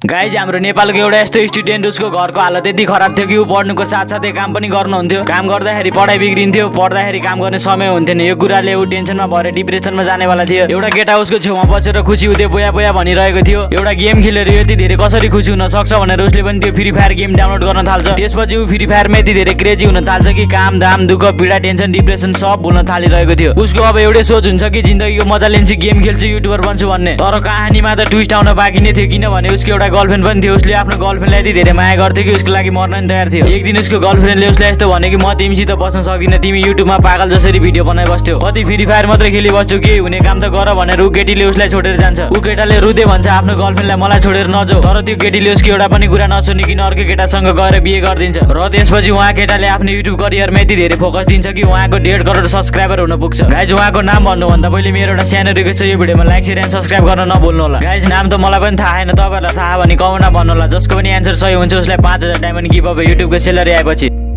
Guys हाम्रो नेपालको एउटा यस्तो स्टुडेन्ट उसको घरको हालत यति खराब थियो कि ऊ पढ्नुको साथसाथै काम पनि गर्नुहुन्थ्यो। काम गर्दाखेरि पढाइ बिग्रिन्थ्यो, पढ्दाखेरि काम गर्ने समय हुन्थेन। यो कुराले ऊ टेन्सनमा भएर डिप्रेसनमा जानेवाला थियो। एउटा केटा उसको छेउमा बसेर खुसी हुँदै बोया बोया भनिरहेको थियो। एउटा गेम खेलेर यति धेरै कसरी खुसी हुन सक्छ भनेर उसले पनि त्यो फ्री फायर गेम डाउनलोड गर्न थाल्छ। त्यसपछि ऊ फ्री फायरमा यति धेरै क्रेजी हुन थाल्छ कि काम दाम दुःख पीडा टेन्सन डिप्रेसन सब भुल्न थालिरहेको थियो। उसको अब एउटै सोच हुन्छ कि जिन्दगीको मजा लिन्छु, गेम खेल्छु, युट्युबर बन्छु भन्ने। तर कहानीमा त ट्विस्ट आउन बाँकी नै थियो, किनभने उसको एउटा गर्लफ्रेन्ड पनि थियो। उसले आफ्नो गर्लफ्रेन्डलाई यति धेरै माया गर्थ्यो कि उसको लागि मर्न नि तयार थियो। एक दिन उसको गर्लफ्रेन्डले उसलाई यस्तो भने कि म तिमीसित बस्न सक्दिनँ, तिमी युट्युबमा पागल जसरी भिडियो बनाइ बस्थ्यौ, कति फ्री फायर मात्रै खेली बस्छौ, केही हुने काम त गर भनेर ऊ केटीले उसलाई छोडेर जान्छ। ऊ केटाले रुँदै भन्छ आफ्नो गर्लफ्रेन्डलाई मलाई छोडेर नजाऊ। तर त्यो केटीले उसको एउटा पनि कुरा नसुनिकन अर्को केटासँग गएर बिहे गरिदिन्छ। र त्यसपछि उहाँ केटाले आफ्नो युट्युब करियरमा यति धेरै फोकस दिन्छ कि उहाँको 1.5 करोड सब्सक्राइबर हुन पुग्छ। गाइज उहाँको नाम भन्नुभन्दा पहिले मेरो एउटा सानो रिक्वेस्ट छ, यो भिडियोमा लाइक शेयर एन्ड सब्सक्राइब गर्न नभुल्नु होला। गाइज नाम त मलाई पनि थाहा छैन, तपाईहरुलाई थाहा भने कमेन्टमा भन्नु होला। जसको पनि एन्सर सही हुन्छ उसलाई 5000 डायमन्ड गिभ अवे युट्युबको सेलरी आएपछि।